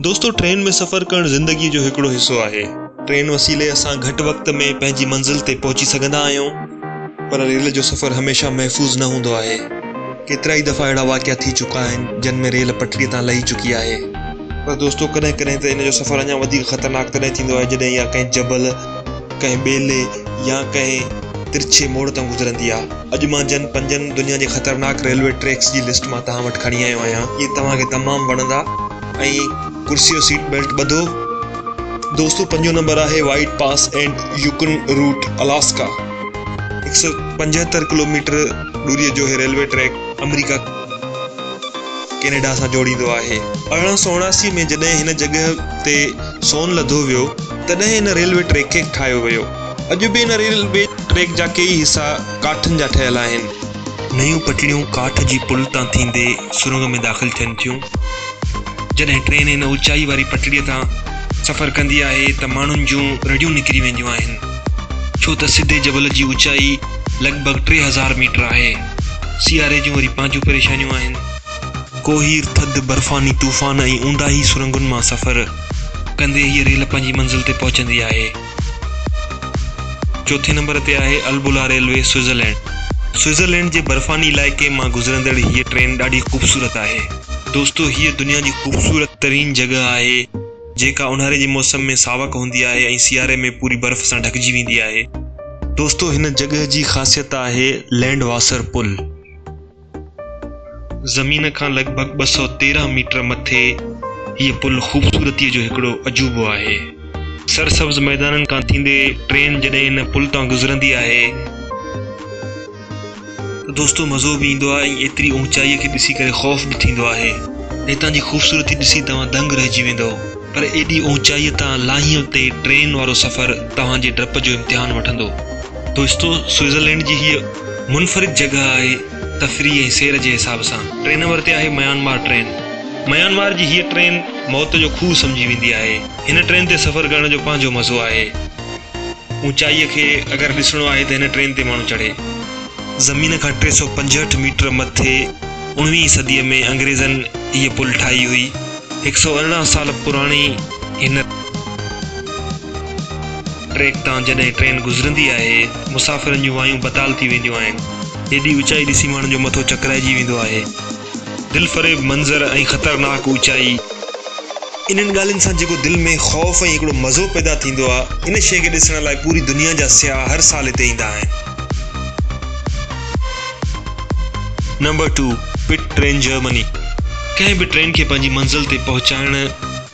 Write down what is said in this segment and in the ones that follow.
دوستو ٽرين ۾ سفر ڪرڻ زندگي جو هڪڙو حصو آهي. ٽرين وسيلي اسان گهٽ وقت ۾ پنهنجي منزل تي پهچي سگهندا آهيون پر ريل جو سفر هميشه محفوظ نه هوندو آهي. ڪيترائي دفعا اهڙا واقعا ٿي چڪا آهن جن ۾ ريل پٽڙي تان لهي چڪي آهي. پر دوستو ڪڏهن ڪڏهن ته ان جو سفر اڃا وڌيڪ خطرناڪ تڏهن ٿيندو آهي جڏهن اها ڪنهن جبل، ڪنهن ٻيلي يا ڪنهن ترڇي موڙ تان گذرندي آهي. اڄ مان جن پنجن دنيا جي خطرناڪ ريلوي ٽريڪس جي لسٽ مان توهان وٽ کڻي آيو آهيان اهي توهان کي تمام وڻندا ۽ ڪرسي جو سيٽ بيلٽ ٻڌو. دوستو پنجون نمبر آهي White Pass and Yukon route Alaska 175 kilometre ڏوريء جو هي ريلوي ٽريڪ آمريڪا ڪينيڊا سان جوڙيندو آهي. 1879 ۾ جڏهن هن جڳهه تي سون لڌو ويو، تڏهن هن ريلوي ٽريڪ کي ٺاهيو ويو. اڄ به هن ريلوي ٽريڪ جا ڪيئي حصا ڪاٺن جا ٺهيل آهن. نيون پٽڙيون ڪاٺ جي پل تان ٿيندي سرنگ ۾ داخل ٿين ٿيون. جڏهن ٽرين هن اوچائي واري پٽڙيء تان سفر ڪندي آهي ته ماڻهن جون رڙيون نڪري وينديون آهن، ڇو ته سڌي جبل جي اوچائي لڳ ڀڳ 3000 ميٽر آهي. سياري جون وري پنهنجون پريشانيون آهن. ڪوهير، ٿڌ، برفاني طوفان ۽ اونداهي سرنگن مان سفر ڪندي هيء ريل پنهنجي منزل تي پهچندي آهي. چوٿين نمبر تي آهي البولا ريلوي سوئٽزرلينڊ. سوئٽزرلينڊ جي برفاني علائقي مان گذرندڙ هيء ٽرين ڏاڍي خوبصورت آهي. دوستو هيء دنيا جي خوبصورت ترين جڳهه آهي جيڪا اونهاري جي موسم ۾ ساوڪ هوندي آهي ۽ سياري ۾ پوري برف سان ڍڪجي ويندي آهي. دوستو هن جڳهه جي خاصيت آهي لينڊ واسر پل. زمين کان لڳ ڀڳ 213 ميٽر مٿي هيء پل خوبصورتيء جو هڪڙو عجوبو آهي. سرسبز ميدانن کان ٿيندي ٽرين جڏهن هن پل تان گذرندي آهي ته دوستو مزو به ايندو آهي ۽ ايتري اوچائيء کي ڏسي ڪري خوف به ٿيندو آهي. هتان جي خوبصورتي ڏسي توهان دنگ رهجي ويندؤ. پر ايڏي اوچائيء تان لاهينء تي ٽرين وارو سفر توهان جي ڊپ جو امتحان وٺندو. دوستو سوئٽزرلينڊ جي هيء منفرد جڳهه آهي تفريح ۽ سير جي حساب سان. ٽئين نمبر تي آهي ميانمار ٽرين. ميانمار جي هيء ٽرين موت جو کوهه سمجهي ويندي آهي. هن ٽرين تي سفر ڪرڻ جو پنهنجو مزو آهي. اوچائيء کي اگر ڏسڻو آهي ته هن ٽرين تي ماڻهو چڙهي. زمين کان 365 ميٽر مٿي اڻويهين صديء ۾ انگريزن هيء پل ٺاهي هئي. 118 سال پراڻي هن ٽريڪ تان جڏهن ٽرين گذرندي آهي، مسافرن جون وايون بتال ٿي وينديون آهن. ايڏي اوچائي ڏسي ماڻهن جو مٿو چڪرائجي ويندو آهي. دلفريب منظر ۽ خطرناڪ اوچائي. انهن ڳالهين سان جيڪو دل ۾ خوف ۽ هڪڙو مزو پيدا ٿيندو آهي، ان شيء کي ڏسڻ لاء پوري دنيا جا سياح هر سال هتي ايندا آهن. نمبر ٽو، پٽ ٽرين جرمني. ڪنهن به ٽرين کي پنهنجي منزل تي پهچائڻ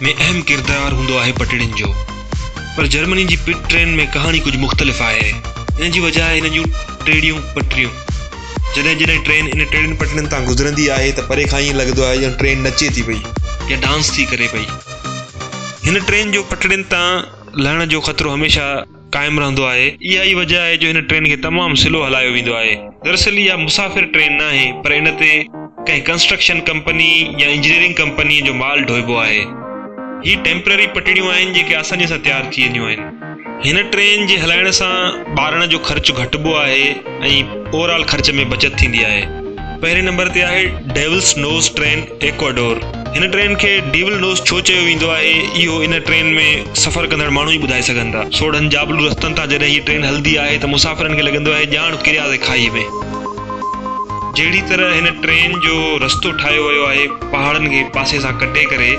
۾ اهم ڪردار هوندو آهي پٽڙين جو. پر جرمني جي پٽ ٽرين ۾ ڪهاڻي ڪجهه مختلف آهي. ان جي وجهه آهي هن جون ٽيڙيون پٽڙيون. جڏهن جڏهن ٽرين ان ٽيڙين پٽڙين تان گذرندي آهي ته پري کان ائين لڳندو آهي ڄڻ ٽرين نچي ٿي پئي. يا ڊانس ٿي ڪري پئي. هن ٽرين جو پٽڙين تان لهڻ جو خطرو هميشه. قائم رهندو آهي، اها ئي وجه آهي جو هن ٽرين کي تمام سلو هلايو ويندو آهي. دراصل اها مسافر ٽرين ناهي پر ان تي ڪنهن ڪنسٽرڪشن ڪمپني يا انجنيئرنگ ڪمپنيء جو مال ڍوئبو آهي. هي ٽيمپرري پٽڙيون آهن جيڪي آسانيء سان تيار ٿي وينديون آهن. هن ٽرين جي هلائڻ سان ٻارڻ جو خرچ گهٽبو آهي ۽ اوور آل خرچ ۾ بچت ٿيندي آهي. پهرين نمبر تي آهي ڊيولس نوز ٽرين ايڪواڊور. هن ٽرين کي ڊيول نوز ڇو چيو ويندو آهي اهو ان ٽرين ۾ سفر ڪندڙ ماڻهو ئي ٻڌائي سگهن ٿا. سوڙهن جابلو رستن تان جڏهن هيء ٽرين هلندي آهي ته مسافرن کي لڳندو آهي ڄاڻ ڪرياسي کاهي ۾. جهڙي طرح هن ٽرين جو رستو ٺاهيو ويو آهي پهاڙن کي پاسي سان ڪٽي ڪري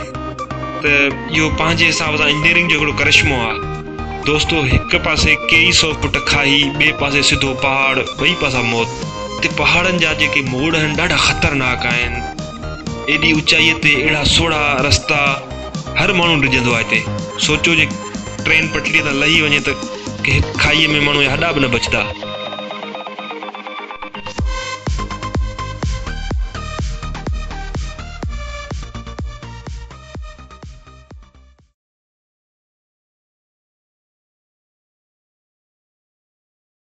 ته اهو پنهنجي حساب سان انجنيئرنگ جو هڪڙو ڪرشمو آهي. دوستو هڪ پاسي ڪيئي سئو فٽ کاهي ٻئي پاسي سڌو پهاڙ ٻئي پاسا موت. هتي پهاڙن جا جيڪي موڙ آهن ڏاڍا خطرناڪ آهن. ايڏي اوچائيء تي اهڙا سوڙها رستا هر ماڻهو ڊڄندو آهي هتي. سوچو جي ٽرين پٽڙيء تان لهي وڃي ته هڪ کاهيء ۾ ماڻهو جا هڏا به نه بچدا.